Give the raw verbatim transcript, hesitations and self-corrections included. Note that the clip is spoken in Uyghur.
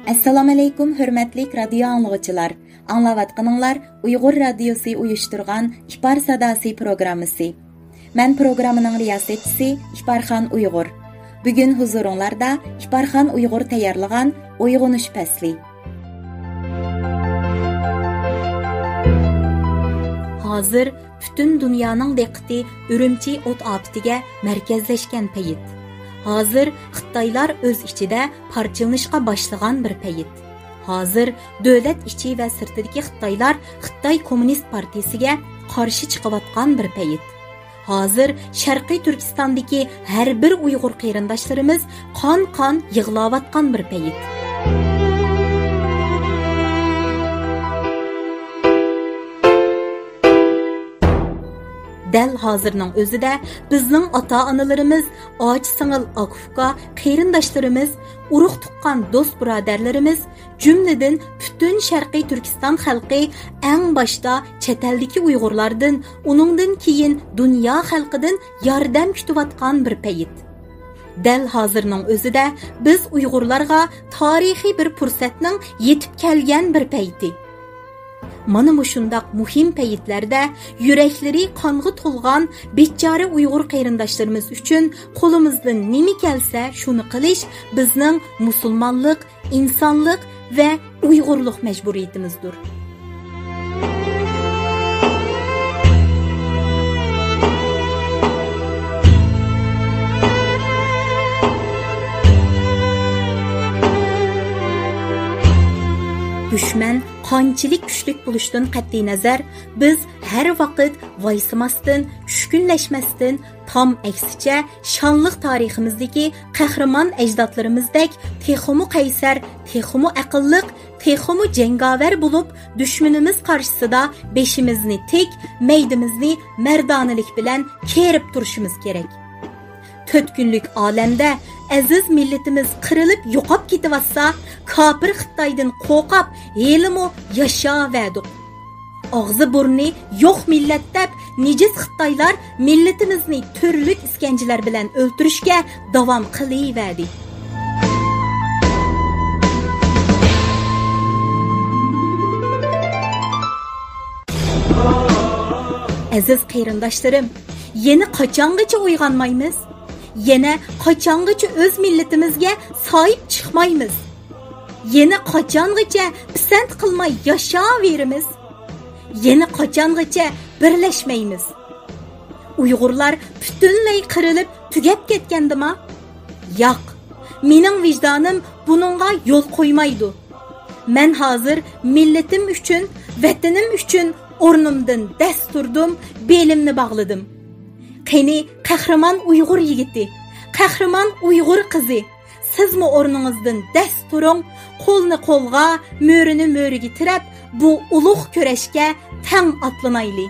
ئەسسالامۇئەلەيكۇم، ھۆرمەتلىك رادىيو ئاڭلىغۇچىلار! ئاڭلاۋاتقىنىڭلار ئۇيغۇر رادىيوسى ئۇيۇشتۇرغان ئىپار ساداسى پروگراممىسى. مەن پروگراممىنىڭ رىياسەتچىسى ئىپارخان ئۇيغۇر. بۈگۈن ھۇزۇرۇڭلاردا ئىپارخان ئۇيغۇر تەييارلىغان ئويغىنىش پەسلى. ھازىر پۈتۈن دۇنيانىڭ دىققىتى ئۈرۈمچى ئوت ئاپىتىگە مەركەزلەشكەن پەيت. ھازىر خىتايلار ئۆز ئىچىدە پارچىلىنىشقا باشلىغان بىر پەيت. ھازىر دۆلەت ئىچى ۋە سىرتىدىكى خىتايلار خىتاي كوممۇنىست پارتىيىسىگە قارشى چىقىۋاتقان بىر پەيت. ھازىر شەرقىي تۈركىستاندىكى ھەر بىر ئۇيغۇر قېرىنداشلىرىمىز قان-قان يىغلاۋاتقان بىر پەيت. دەل ھازىرنىڭ ئۆزىدە بىزنىڭ ئاتا-ئانىلىرىمىز، ئاچا-سىڭىل، ئاكا-ئۇكا، قېرىنداشلىرىمىز، ئۇرۇق-تۇغقان، دوست-بۇرادەرلىرىمىز، جۈملىدىن پۈتۈن شەرقىي تۈركىستان خەلقى ئەڭ باشتا چەت ئەلدىكى ئۇيغۇرلاردىن، ئۇنىڭدىن كېيىن دۇنيا خەلقىدىن ياردەم كۈتۈۋاتقان بىر پەيت. دەل ھازىرنىڭ ئۆزىدە بىز ئۇيغۇرلارغا تارىخىي بىر پۇرسەتنىڭ يېتىپ كەلگەن بىر پەيتى. مانا مۇشۇنداق مۇھىم پەيتلەردە يۈرەكلىرى قانغا تولغان بىچارە ئۇيغۇر قېرىنداشلىرىمىز ئۈچۈن قولىمىزدىن نېمە كەلسە، شۇنى قىلىش بىزنىڭ مۇسۇلمانلىق، ئىنسانلىق ۋە ئۇيغۇرلۇق مەجبۇرىيىتىمىزدۇر. دۈشمەن قانچىلىك كۈچلۈك بولۇشىدىن قەتئىينەزەر، بىز ھەر ۋاقىت ۋايسىماستىن، چۈشكۈنلەشمەستىن، تام ئەكسىچە، شانلىق تارىخىمىزدىكى قەھرىمان ئەجدادلىرىمىزدەك تېخىمۇ قەيسەر، تېخىمۇ ئەقىللىق، تېخىمۇ جەڭگاۋەر بولۇپ، دۈشمىنىمىز قارشىسىدا بېشىمىزنى تىك، مەيدىمىزنى مەردانىلىك بىلەن كېرىپ تۇرۇشىمىز كېرەك. تۆت كۈنلۈك ئالەمدە ئەزىز مىللىتىمىز قىرىلىپ يوقاپ كېتىۋاتسا، كاپىر خىتايدىن قورقاپ ھېلىمۇ ياشاۋەردۇق. ئاغزى بۇرنى يوق مىللەت دەپ نىجىس خىتايلار مىللىتىمىزنى تۈرلۈك ئىسكەنجىلەر بىلەن ئۆلتۈرۈشكە داۋام قىلىۋەردى. ئەزىز قېرىنداشلىرىم، يەنە قاچانغىچە ئويغانمايمىز؟ يەنە قاچانغىچە ئۆز مىللىتىمىزگە ساھىب چىقمايمىز؟ يەنە قاچانغىچە پىسەنت قىلماي ياشاۋېرىمىز؟ يەنە قاچانغىچە بىرلەشمەيمىز؟ ئۇيغۇرلار پۈتۈنلەي قىرىلىپ تۈگەپ كەتكەندىما؟ ياق، مېنىڭ ۋىجدانىم بۇنىڭغا يول قويمايدۇ. مەن ھازىر مىللىتىم ئۈچۈن، ۋەتىنىم ئۈچۈن ئورنۇمدىن دەس تۇردۇم، بېلىمنى باغلىدىم. قېنى، قەھرىمان ئۇيغۇر يىگىتى، قەھرىمان ئۇيغۇر قىزى، سىزمۇ ئورنىڭىزدىن دەس تۇرۇڭ، قولنى قولغا، مۈرىنى مۈرىگە تىرەپ، بۇ ئۇلۇغ كۈرەشكە تەڭ ئاتلىنايلى.